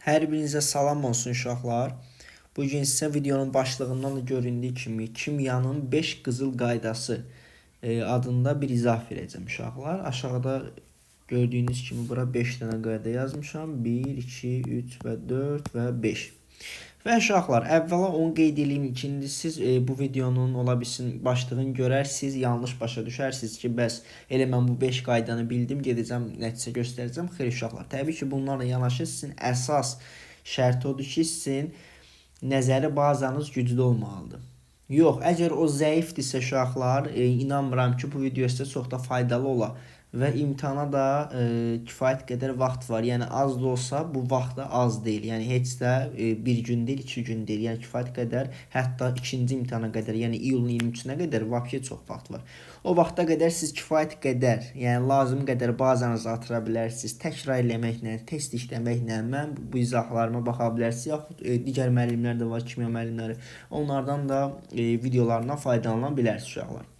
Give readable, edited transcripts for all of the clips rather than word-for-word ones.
Hər birinizə salam olsun uşaqlar. Bugün sizə videonun başlığından da göründüyü kimi kimyanın 5 qızıl qaydası adında bir izah verəcəm uşaqlar. Aşağıda gördüyünüz kimi bura 5 dənə qayda yazmışam. 1, 2, 3 və 4 və 5. Və uşaqlar, əvvəla onu qeyd eləyim ki, indi siz bu videonun ola bilsin başlığını görərsiniz, yanlış başa düşərsiniz ki, bəs elə mən bu 5 qaydanı bildim, gedəcəm, nəticə göstərəcəm. Xeyr uşaqlar, təbii ki, bunlarla yanaşı sizin əsas şərti odur ki, sizin nəzəri bazanız güclü olmalıdır. Yox, əgər o zəifdirsə uşaqlar, inanmıram ki, bu video sizə çox da faydalı ola və imtahana da kifayət qədər vaxt var. Yəni az da olsa bu vaxt da az deyil. Yəni heç də bir gün deyil, 2 gün deyil. Yəni kifayət qədər, hətta ikinci imtahana qədər, yəni iyulun 23-nə qədər vəbşe çox vaxt var. O vaxta qədər siz kifayət qədər, yəni lazım qədər bazanızı artıra bilərsiniz. Təkrar eləməklə, test işləməklə mən bu izahlarıma baxa bilərsiniz. Yaxud digər müəllimlər də var, kimya müəllimləri. Onlardan da videolarından faydalana bilərsiniz uşaqlar.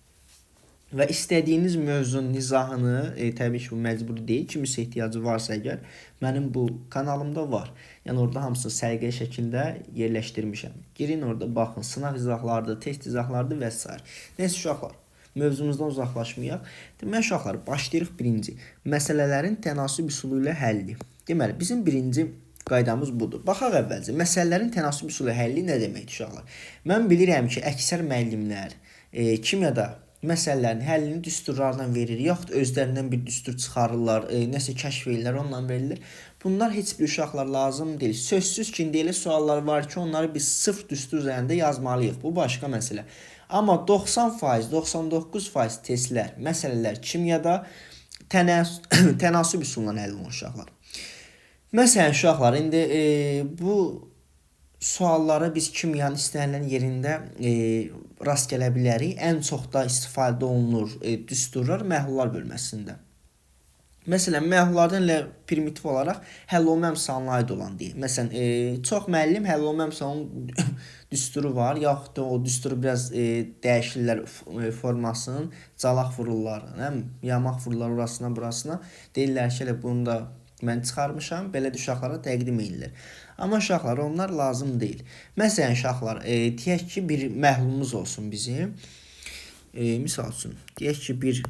Və istədiyiniz mövzunun izahını, təbii ki, bu məcburi deyil, kimisə ehtiyacı varsa əgər, mənim bu kanalımda var. Yəni orada hamısını səliqəli şəkildə yerləşdirmişəm. Girin orada baxın, sınaq izahlarıdır, test izahlarıdır və s. Neyse uşaqlar, mövzumuzdan uzaqlaşmayaq. Deməli uşaqlar, başlayırıq birinci. Məsələlərin tənasüb üsulu ilə həlli. Deməli, bizim birinci qaydamız budur. Baxaq əvvəlcə, məsələlərin tənasüb üsulu həlli nə deməkdir uşaqlar? Mən bilirəm ki, əksər müəllimlər kimyada məsələlərin həllini düsturlarla verir, yaxud özlərindən bir düstur çıxarırlar, nəsə kəşf edirlər, onunla verirlər. Bunlar heç bir uşaqlar lazım deyil. Sözsüz ki, indi elə suallar var ki, onları biz sırf düstur üzərində yazmalıyıq. Bu başqa məsələ. Amma 90%, 99% testlər, məsələlər kimyada tənasüb üsulundan həll olunur uşaqlar. Məsələn, uşaqlar, indi bu suallara biz kimyanın istənilən yerində rast gələ bilərik. Ən çox da istifadə olunur düsturlar məhlullar bölməsində. Məsələn, məhlullardan elə primitiv olaraq həll olunma əmsalına aid olan deyil. Məsələn, çox müəllim həll olunma əmsalının düsturu var, yaxud da o düsturu biraz dəyişirlər formasını, calaq vururlar, nə, yamaq vururlar orasına, burasına. Deyirlər ki, elə bunu da mən çıxarmışam, belə də uşaqlara təqdim edirlər. Amma uşaqlar, onlar lazım deyil. Məsələn, uşaqlar, deyək ki, bir məhlulumuz olsun bizim. Misal üçün, deyək ki, bir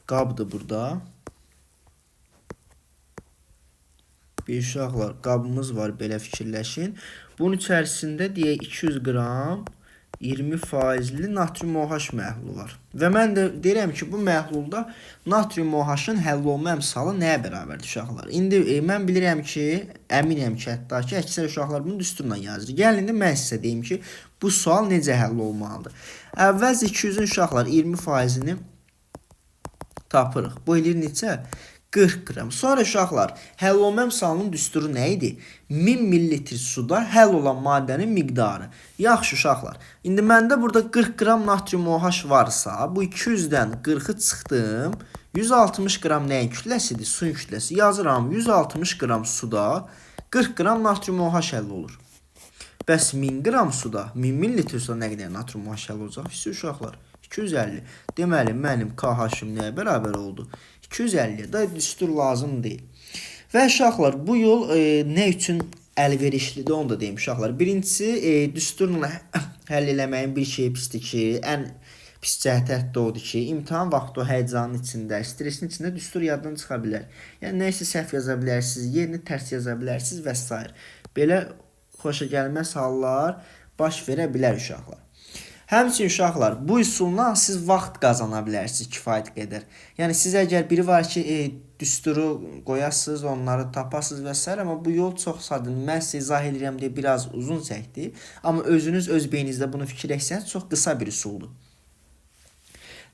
qabdır burada. Bir uşaqlar, qabımız var, belə fikirləşin. Bunun içərisində deyək 200 qram 20%li natrium OH məhlulu var. Və mən də deyirəm ki, bu məhlulda natrium OH-ın həll olma əmsalı nəyə bərabərdir uşaqlar? İndi mən bilirəm ki, əminəm ki, hətta ki, əksər uşaqlar bunu düsturla yazır. Gəlin indi mən sizə deyim ki, bu sual necə həll olmalıdır? Əvvəlcə 200-ün uşaqlar 20%-ni tapırıq. Bu eləyir neçə? 40 qram. Sonra uşaqlar, həll olma əmsalının düsturu nə idi? 1000 millilitr suda həll olan maddənin miqdarı. Yaxşı uşaqlar, indi məndə burada 40 qram natrium OH varsa, bu 200-dən 40-ı çıxdım. 160 qram nəyin kütləsidir? Suyun kütləsi. Yazıram, 160 qram suda 40 qram natrium OH həll olur. Bəs 1000 qram suda, 1000 millilitr suda nə qədər natrium OH həll olacaq? Siz uşaqlar, 250. Deməli, mənim KH-ım nəyə bərabər oldu? 250-yə da düstur lazım deyil. Və uşaqlar, bu yol nə üçün əlverişlidir, onu da deyim uşaqlar. Birincisi, düsturla həll eləməyin bir şeyi pisdir ki, ən pis cəhəti hətta odur ki, imtahan vaxtı o həyəcanın içində, stresin içində düstur yaddan çıxa bilər. Yəni, nəyisə səhv yaza bilərsiniz, yerini tərs yaza bilərsiniz və s. Belə xoşagəlməz hallar baş verə bilər uşaqlar. Həmçinin uşaqlar, bu üsulla siz vaxt qazana bilərsiniz kifayət qədər. Yəni, siz əgər biri var ki, düsturu qoyasınız, onları tapasınız və s. Amma bu yol çox sadədir. Mən sizə izah edirəm deyə biraz uzun çəkdi. Amma özünüz öz beyninizdə bunu fikirləşsəniz, çox qısa bir üsuldur.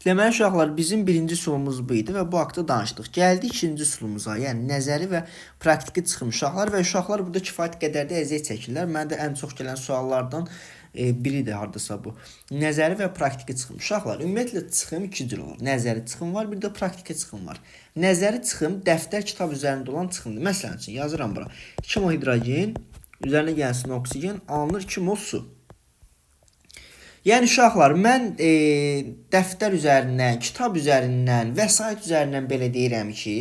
Deməli, uşaqlar, bizim birinci üsulumuz bu idi və bu haqda danışdıq. Gəldik ikinci üsulumuza, yəni nəzəri və praktiki çıxım uşaqlar və uşaqlar burada kifayət qədər də əziyyət çəkirlər. Mənə də ən çox gələn suallardan biridir hardasa bu. Nəzəri və praktiki çıxım. Uşaqlar, ümumiyyətlə çıxım iki cür olur. Nəzəri çıxım var, bir də praktiki çıxım var. Nəzəri çıxım dəftər kitab üzərində olan çıxımdır. Məsələn üçün yazıram bura. 2 mol hidrogen, üzərinə gəlsin oksigen, alınır 2 mol su. Yəni uşaqlar, mən dəftər üzərindən, kitab üzərindən, vəsait üzərindən belə deyirəm ki,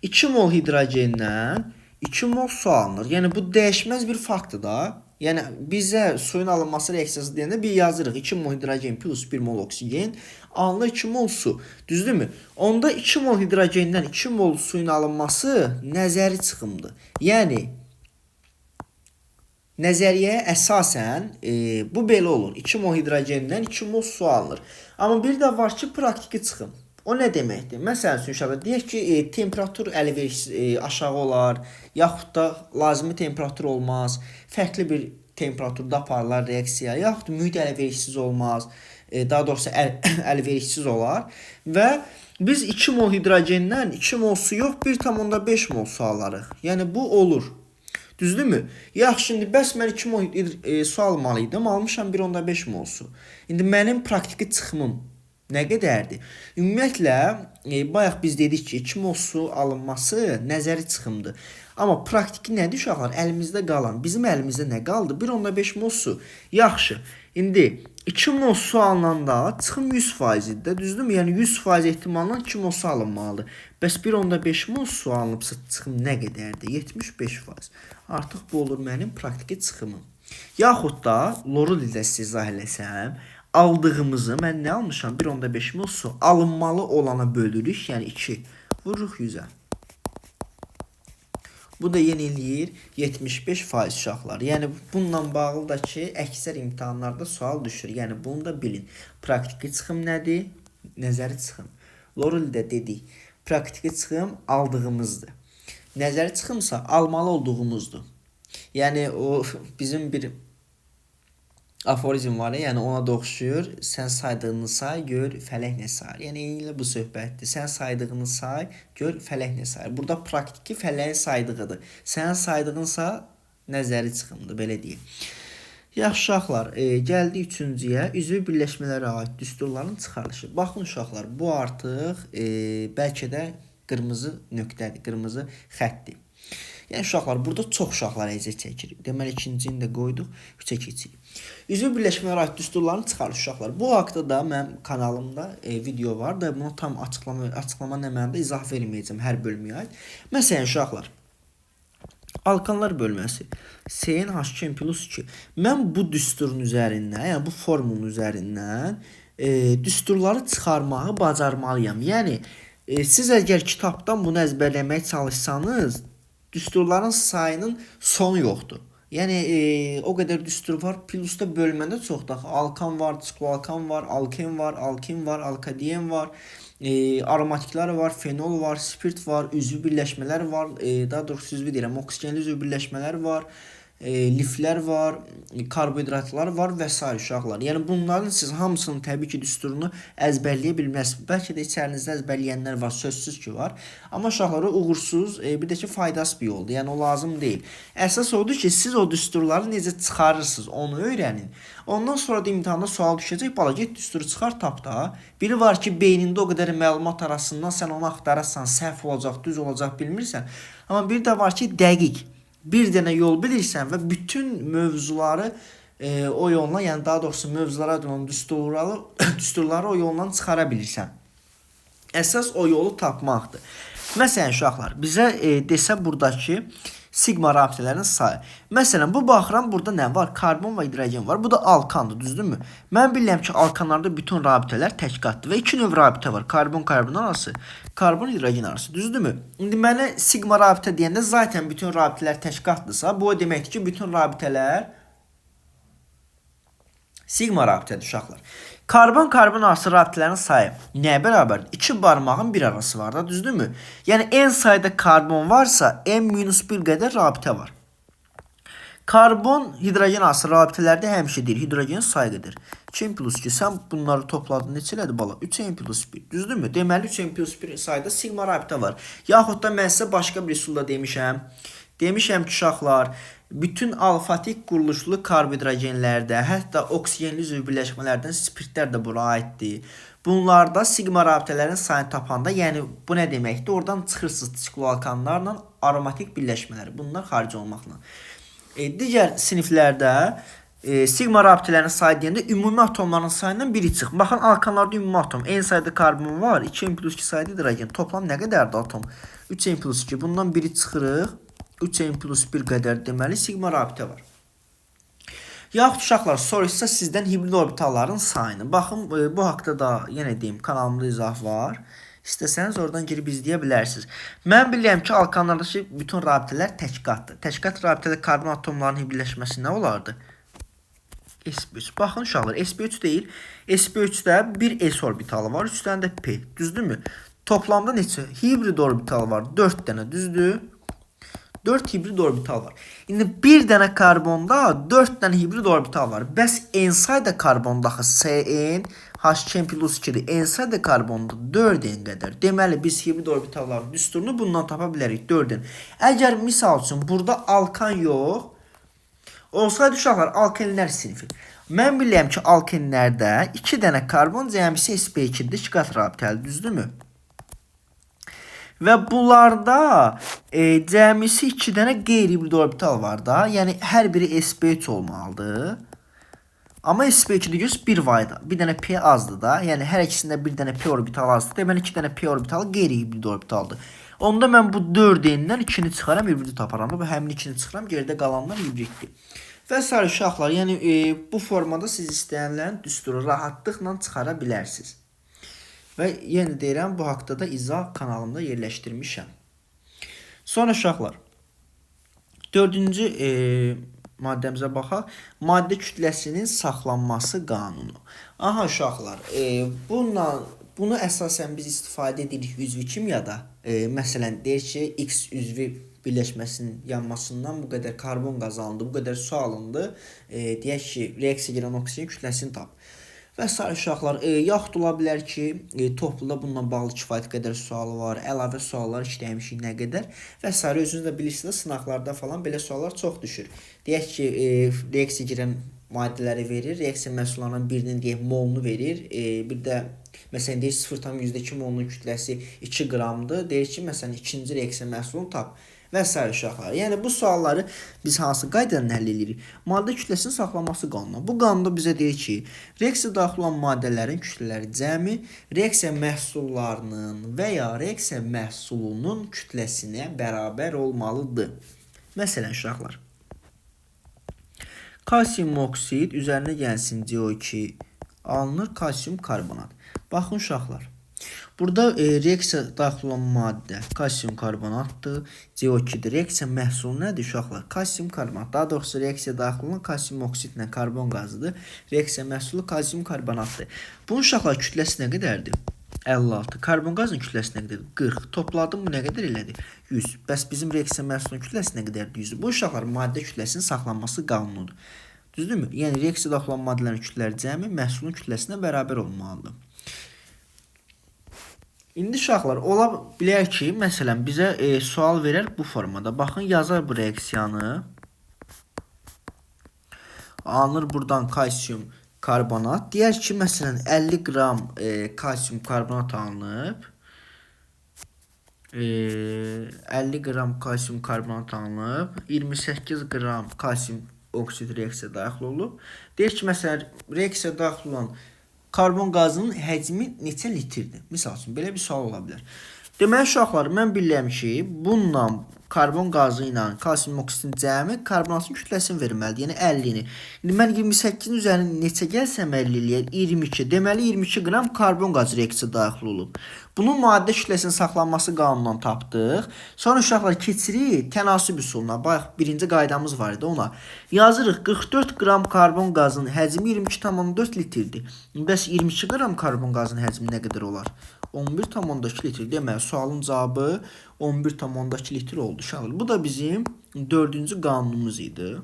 2 mol hidrogendən 2 mol su alınır. Yəni bu dəyişməz bir faktdır da. Yəni bizə suyun alınması reaksiyası deyəndə bir yazırıq 2 mol hidrogen plus 1 mol oksigen alınır 2 mol su. Düzdürmü? Onda 2 mol hidrogenden 2 mol suyun alınması nəzəri çıxımdır. Yəni nəzəriyyəyə əsasən bu belə olur. 2 mol hidrogenden 2 mol su alınır. Amma bir də var ki, praktiki çıxım. O nə deməkdir? Məsəl üçün uşaqlar, deyək ki, temperatur əlverişsiz aşağı olar, yaxud da lazımi temperatur olmaz, fərqli bir temperaturda aparılar reaksiya, yaxud mühit əlverişsiz olmaz, daha doğrusu əlverişsiz olar və biz 2 mol hidrogenden 2 mol su yox, 1,5 mol su alarıq. Yəni bu olur. Düzdürmü? Yaxşı, indi bəs mən 2 mol su almalıydım, almışam 1,5 mol su. İndi mənim praktiki çıxımım nə qədərdir? Ümumiyyətlə, bayaq biz dedik ki, 2 mol su alınması nəzəri çıxımdır. Amma praktiki nədir uşaqlar? Əlimizdə qalan, bizim əlimizdə nə qaldı? 1,5 mol su. Yaxşı, indi 2 mol su alınanda çıxım 100% idi də, düzdürmü? Yəni 100% ehtimalla 2 mol su alınmalıdır. Bəs 1,5 mol su alınıbsa çıxım nə qədərdir? 75%. Artıq bu olur mənim praktiki çıxımım. Yaxud da loru dildə sizə izah eləsəm, aldığımızı mən nə almışam? 1,5 mol su alınmalı olana bölürük, yəni 2 vururuq 100-ə. Bu da yenə eləyir 75% uşaqlar. Yəni bununla bağlı da ki, əksər imtahanlarda sual düşür. Yəni bunu da bilin. Praktiki çıxım nədir? Nəzəri çıxım. Loru dildə dedik. Praktiki çıxım aldığımızdır. Nəzəri çıxımsa almalı olduğumuzdur. Yəni o bizim bir aforizm var ya, yəni ona da oxşuyur. Sən saydığını say, gör fələk nə sayır. Yəni eynilə bu söhbətdir. Sən saydığını say, gör fələk nə sayır. Burada praktiki fələyin saydığıdır. Sənin saydığınsa nəzəri çıxımdır, belə deyim. Yaxşı uşaqlar, gəldik üçüncüyə. Üzvü birləşmələrə aid düsturların çıxarılışı. Baxın uşaqlar, bu artıq bəlkə də qırmızı nöqtədir, qırmızı xəttdir. Yəni uşaqlar, burada çox uşaqlar əziyyət çəkir. Deməli, ikincini də qoyduq, üçə keçirik. Üzvü birləşmələrə aid düsturların çıxarılışı uşaqlar. Bu haqda da mənim kanalımda video var da, buna tam açıqlama nə mənada izah verməyəcəm hər bölməyə aid. Məsələn, uşaqlar, alkanlar bölməsi CnH2n plus 2. Mən bu düsturun üzərindən, yəni bu formulun üzərindən düsturları çıxarmağı bacarmalıyam. Yəni, siz əgər kitabdan bunu əzbərləməyə çalışsanız, düsturların sayının sonu yoxdur. Yəni, o qədər düstur var. Plusda bölmədə çoxdur. Axı, alkan var, sikloalkan var, alken var, alkin var, alkadien var, aromatiklər var, fenol var, spirt var, üzvü birləşmələr var, daha doğrusu üzvü deyirəm, oksigenli üzvü birləşmələr var, liflər var, karbohidratlar var və sair uşaqlar. Yəni bunların siz hamısının təbii ki düsturunu əzbərləyə bilməzsiniz. Bəlkə də içərinizdə əzbərləyənlər var, sözsüz ki var. Amma uşaqlara uğursuz, bir də ki faydasız bir yoldur. Yəni o lazım deyil. Əsas odur ki, siz o düsturları necə çıxarırsınız, onu öyrənin. Ondan sonra da imtahanda sual düşəcək, bala get düsturu çıxar tap da. Biri var ki, beynində o qədər məlumat arasından sən onu axtarasan, səhv olacaq, düz olacaq bilmirsən. Amma bir də var ki, dəqiq. Bir dənə yol bilirsən və bütün mövzuları o yolla, yəni daha doğrusu mövzulara aid olan düsturları o yolla çıxara bilirsən. Əsas o yolu tapmaqdır. Məsələn, uşaqlar, bizə desə buradakı siqma rabitələrinin sayı. Məsələn, bu baxıram, burada nə var? Karbon və hidrogen var. Bu da alkandır, düzdürmü? Mən bilirəm ki, alkanlarda bütün rabitələr tək qatdır və iki növ rabitə var. Karbon-karbon arası, karbon-hidrogen arası, düzdürmü? İndi mənə siqma rabitə deyəndə zaten bütün rabitələr tək qatdırsa, bu o deməkdir ki, bütün rabitələr siqma rabitədir uşaqlar. Karbon-karbon arası rabitələrin sayı nəyə bərabərdir? İki barmağın bir arası var da, düzdürmü? Yəni, n sayda karbon varsa, n-1 qədər rabitə var. Karbon hidrogen arası rabitələrdə həmişə deyir, hidrogen sayı qədər. 2n plus 2, sən bunları topladın, neçə elədi bala? 3n plus 1, düzdürmü? Deməli, 3n plus 1 sayda siqma rabitə var. Yaxud da mən sizə başqa bir üsulda demişəm. Demişəm ki, uşaqlar, bütün alfatik quruluşlu karbohidrogenlərdə, hətta oksigenli üzvü birləşmələrdən spirtlər də bura aiddir. Bunlarda siqma rabitələrin sayını tapanda, yəni bu nə deməkdir? Oradan çıxırsınız sikloalkanlarla aromatik birləşmələr. Bunlar xarici olmaqla. Digər siniflərdə siqma rabitələrinin sayı deyəndə ümumi atomların sayından biri çıx. Baxın, alkanlarda ümumi atom. N sayda karbon var, 2n plus 2 sayda hidrogen. Toplam nə qədərdir atom? 3n plus 2. Bundan biri çıxırıq. 3N plus 1 qədər deməli siqma rabitə var. Yaxud uşaqlar soruşsa sizdən hibrid orbitalların sayını. Baxın, bu haqda da yenə deyim, kanalımda izah var. İstəsəniz oradan girib izləyə bilərsiniz. Mən bilirəm ki, alkanlardakı bütün rabitələr təkqatdır. Təkqat rabitədə karbon atomlarının hibridləşməsi nə olardı? sp3. Baxın uşaqlar, sp3 deyil. sp3-də bir s orbitalı var, 3 dənə də p. Düzdürmü? Toplamda neçə hibrid orbital var? 4 dənə, düzdür? 4 hibrid orbital var. İndi bir dənə karbonda 4 dənə hibrid orbital var. Bəs n sayda karbonda axı Sn H2n plus 2-dir. N sayda karbonda 4n qədər. Deməli biz hibrid orbitalların düsturunu bundan tapa bilərik 4n. Əgər misal üçün burada alkan yox olsaydı uşaqlar alkenlər sinfi. Mən bilirəm ki, alkenlərdə 2 dənə karbon cəmisi sp2-dir, 2 qat rabitəli, düzdürmü? Və bunlarda cəmisi 2 dənə qeyri-hibrid orbital var da. Yəni hər biri sp3 olmalıdır. Amma sp2-də görürsünüz 1 var idi. Bir dənə p azdır da. Yəni hər ikisində bir dənə p orbital azdır. Deməli 2 dənə p orbitalı qeyri-hibrid orbitaldır. Onda mən bu 4N-dən 2-ni çıxaram, hibridi taparam. Bu həmin 2-ni çıxıram, geridə qalanlar hibriddir. Və sair uşaqlar, yəni bu formada siz istənilən düsturu rahatlıqla çıxara bilərsiniz. Və yenə deyirəm, bu haqda da izah kanalımda yerləşdirmişəm. Sonra uşaqlar, dördüncü maddəmizə baxaq. Maddə kütləsinin saxlanması qanunu. Aha uşaqlar, bunu əsasən biz istifadə edirik üzvü kimyada. Məsələn, deyir ki, X üzvü birləşməsinin yanmasından bu qədər karbon qazı alındı, bu qədər su alındı. Deyək ki, reaksiya girən oksigen kütləsini tap. Və sair uşaqlar, yaxud ola bilər ki, topluda bununla bağlı kifayət qədər sual var, əlavə suallar işləmişik nə qədər və sair özünüz də bilirsiniz, sınaqlarda falan belə suallar çox düşür. Deyək ki, reaksiya girən maddələri verir, reaksiya məhsullarından birinin deyək molunu verir, bir də məsələn deyir 0,2 molunun kütləsi 2 qramdır, deyir ki, məsələn ikinci reaksiya məhsulunu tap. Və sair uşaqlar. Yəni bu sualları biz hansı qaydadan həll edirik? Maddə kütləsinin saxlanması qanunu. Bu qanunda bizə deyir ki, reaksiya daxil olan maddələrin kütlələri cəmi reaksiya məhsullarının və ya reaksiya məhsulunun kütləsinə bərabər olmalıdır. Məsələn uşaqlar, kalsium oksid üzərinə gəlsin CO2 alınır kalsium karbonat. Baxın uşaqlar. Burada reaksiya daxil olan maddə kalsium karbonatdır, CO2-dir. Reaksiya məhsulu nədir uşaqlar? Kalsium karbonat. Daha doğrusu reaksiya daxil olan kalsium oksidlə karbon qazıdır. Reaksiya məhsulu kalsium karbonatdır. Bunun uşaqlar kütləsi nə qədərdir? 56. Karbon qazının kütləsi nə qədərdir? 40. Topladım, bu nə qədər elədi? 100. Bəs bizim reaksiya məhsulunun kütləsi nə qədərdir? 100. Bu uşaqlar maddə kütləsinin saxlanması qanunudur. Düzdürmü? Yəni reaksiya daxil olan maddələrin kütlələri cəmi məhsulun kütləsinə bərabər olmalıdır. İndi uşaqlar, ola bilər ki, məsələn, bizə sual verər bu formada. Baxın, yazar bu reaksiyanı. Alınır buradan kalsium karbonat. Deyər ki, məsələn, 50 qram kalsium karbonat alınıb. 50 qram kalsium karbonat alınıb. 28 qram kalsium oksid reaksiya daxil olub. Deyir ki, məsələn, reaksiya daxil olan karbon qazının həcmi neçə litrdir? Misal üçün, belə bir sual ola bilər. Deməli, uşaqlar, mən bilirəm ki, bununla karbon qazı ilə kalsium oksidin cəmi karbonatın kütləsini verməlidir. Yəni 50-ni. İndi mən 28-in üzərinə neçə gəlsəm 50 eləyər? 22. Deməli, 22 qram karbon qazı reaksiya daxil olub. Bunun maddə kütləsinin saxlanması qanunundan tapdıq. Sonra uşaqlar keçirik tənasüb üsuluna. Bayaq birinci qaydamız var idi ona. Yazırıq 44 qram karbon qazının həcmi 22,4 litrdir. Bəs 22 qram karbon qazının həcmi nə qədər olar? 11,2 litr. Deməli, sualın cavabı 11,2 litr oldu uşaqlar. Bu da bizim dördüncü qanunumuz idi.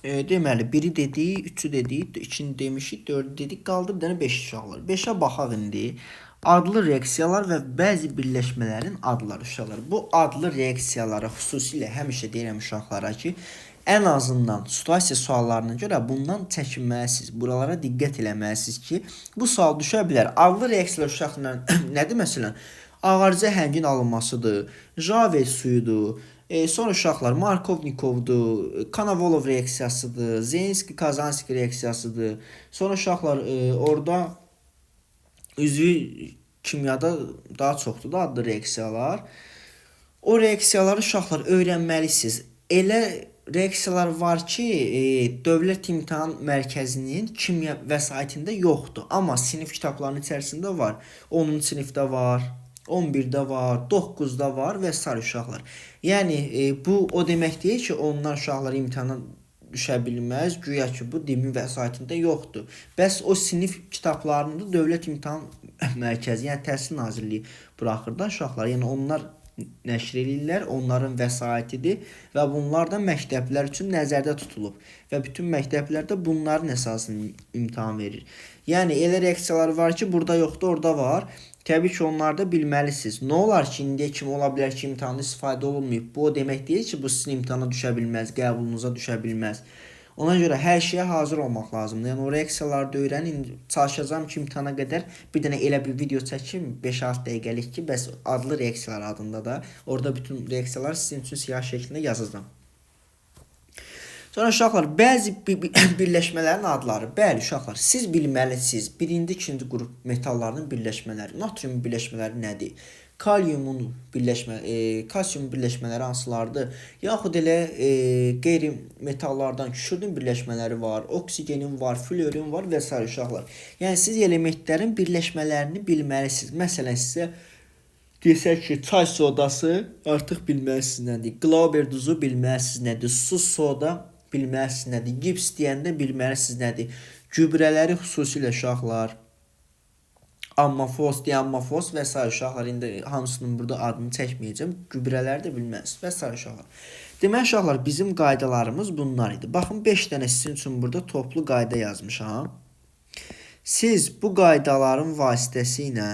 Deməli, biri dedik, üçü dedik, ikini demişik, dördü dedik, qaldı bir dənə 5 uşaqlar. 5-ə baxaq indi. Adlı reaksiyalar və bəzi birləşmələrin adları uşaqlar. Bu adlı reaksiyalara xüsusilə həmişə deyirəm uşaqlara ki, ən azından situasiya suallarına görə bundan çəkinməlisiniz. Buralara diqqət eləməlisiniz ki, bu sual düşə bilər. Adlı reaksiyalar uşaqlar nədir məsələn? Ağarca həngin alınmasıdır, Javel suyudur, sonra uşaqlar Markovnikovdur, Konovalov reaksiyasıdır, Zelinski-Kazanski reaksiyasıdır. Sonra uşaqlar orada üzvü kimyada daha çoxdur da adlı reaksiyalar. O reaksiyaları uşaqlar öyrənməlisiniz. Elə reaksiyalar var ki, Dövlət İmtahan Mərkəzinin kimya vəsaitində yoxdur. Amma sinif kitablarının içərisində var. 10-cu sinifdə var, 11-də var, 9-da var və sair uşaqlar. Yəni bu o demək deyil ki, onlar uşaqlar imtahana düşə bilməz. Güya ki, bu DİM-in vəsaitində yoxdur. Bəs o sinif kitablarını da Dövlət İmtahan Mərkəzi, yəni Təhsil Nazirliyi buraxır da uşaqlar. Yəni onlar nəşr eləyirlər, onların vəsaitidir və bunlar da məktəblər üçün nəzərdə tutulub və bütün məktəblərdə bunların əsasını imtahan verir. Yəni elə reaksiyalar var ki, burada yoxdur, orada var. Təbii ki, onları da bilməlisiniz. Nə olar ki, indiyə kimi ola bilər ki, imtahanda istifadə olunmayıb. Bu o demək deyil ki, bu sizin imtahana düşə bilməz, qəbulunuza düşə bilməz. Ona görə hər şeyə hazır olmaq lazımdır. Yəni o reaksiyaları da öyrənin. Çalışacağam ki, imtahana qədər bir dənə elə bir video çəkim 5-6 dəqiqəlik ki, bəs adlı reaksiyalar adında da orada bütün reaksiyalar sizin üçün siyah şəklində yazacağam. Sonra uşaqlar, bəzi birləşmələrin adları. Bəli uşaqlar, siz bilməlisiniz. Birinci, ikinci qrup metallarının birləşmələri, natrium birləşmələri nədir? Kaliumun birləşmə, kalsium birləşmələri hansılardır? Yaxud elə qeyri metallardan kükürdün birləşmələri var, oksigenin var, fluorin var və sair uşaqlar. Yəni siz elementlərin birləşmələrini bilməlisiniz. Məsələn, sizə desək ki, çay sodası artıq bilməlisiniz nədir? Glauber duzu bilməlisiniz nədir? Su soda bilməlisiniz nədir? Gips deyəndə bilməlisiniz nədir? Gübrələri xüsusilə uşaqlar, ammafos, diammafos və sair uşaqlar, indi hamısının burada adını çəkməyəcəm. Gübrələri də bilməlisiniz və sair uşaqlar. Deməli uşaqlar, bizim qaydalarımız bunlar idi. Baxın, 5 dənə sizin üçün burada toplu qayda yazmışam. Siz bu qaydaların vasitəsilə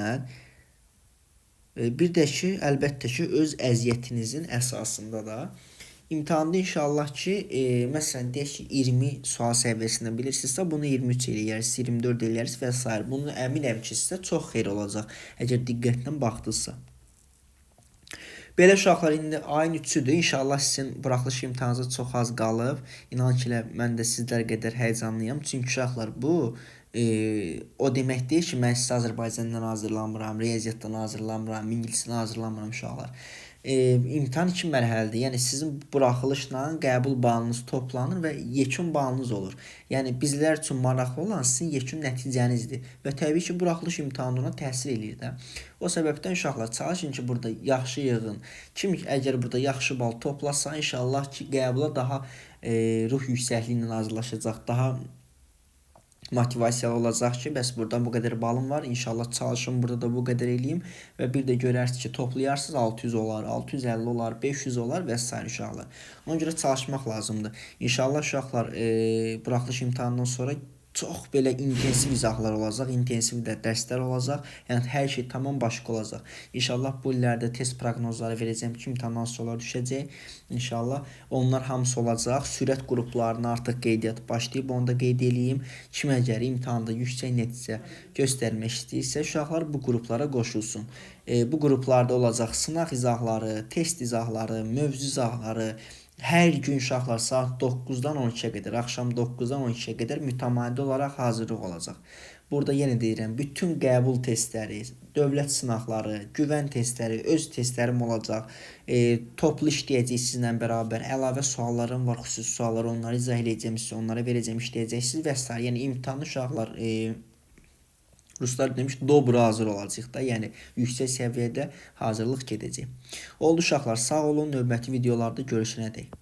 bir də ki, əlbəttə ki, öz əziyyətinizin əsasında da imtahanda inşallah ki, məsələn, deyək ki, 20 sual səviyyəsində bilirsinizsə, bunu 23 eləyərsiniz, 24 eləyərsiniz və s. Bunu əminəm ki, sizə çox xeyir olacaq, əgər diqqətlə baxdınızsa. Belə uşaqlar, indi ayın 3-üdür. İnşallah sizin buraxılış imtahanınıza çox az qalıb. İnanın ki, mən də sizlər qədər həyəcanlıyam. Çünki uşaqlar, bu o demək deyil ki, mən sizə Azərbaycandan hazırlanmıram, riyaziyyatdan hazırlanmıram, ingilisdən hazırlanmıram uşaqlar. İmtahan iki mərhələdir. Yəni sizin buraxılışla qəbul balınız toplanır və yekun balınız olur. Yəni bizlər üçün maraqlı olan sizin yekun nəticənizdir və təbii ki, buraxılış imtahanı ona təsir eləyir də. O səbəbdən uşaqlar, çalışın ki, burada yaxşı yığın. Kim əgər burada yaxşı bal toplasa, inşallah ki, qəbula daha ruh yüksəkliyi ilə hazırlaşacaq, daha motivasiyalı olacaq ki, bəs buradan bu qədər balım var, inşallah çalışım burada da bu qədər eləyim və bir də görərsiniz ki, toplayarsınız 600 olar, 650 olar, 500 olar və sair uşaqlar. Ona görə çalışmaq lazımdır. İnşallah uşaqlar, buraxılış imtahanından sonra çox belə intensiv izahlar olacaq, intensiv də dərslər olacaq. Yəni hər şey tamam başqa olacaq. İnşallah bu illərdə test proqnozları verəcəm ki, imtahandan sonra düşəcək. İnşallah onlar hamısı olacaq. Sürət qruplarına artıq qeydiyyat başlayıb, onu da qeyd eləyim. Kim əgər imtahanda yüksək nəticə göstərmək istəyirsə, uşaqlar bu qruplara qoşulsun. Bu qruplarda olacaq sınaq izahları, test izahları, mövzu izahları. Hər gün uşaqlar saat 9-dan 12-yə qədər, axşam 9-dan 12-yə qədər mütəmadi olaraq hazırlıq olacaq. Burada yenə deyirəm, bütün qəbul testləri, dövlət sınaqları, güvən testləri, öz testlərim olacaq. Toplu işləyəcəyik sizinlə bərabər. Əlavə suallarım var, xüsusi suallar, onları izah eləyəcəm sizə, onlara verəcəm, işləyəcəksiniz və s. Yəni imtahanı uşaqlar, ruslar demiş, dobra hazır olacaq da, yəni yüksək səviyyədə hazırlıq gedəcək. Oldu uşaqlar, sağ olun, növbəti videolarda görüşənədək.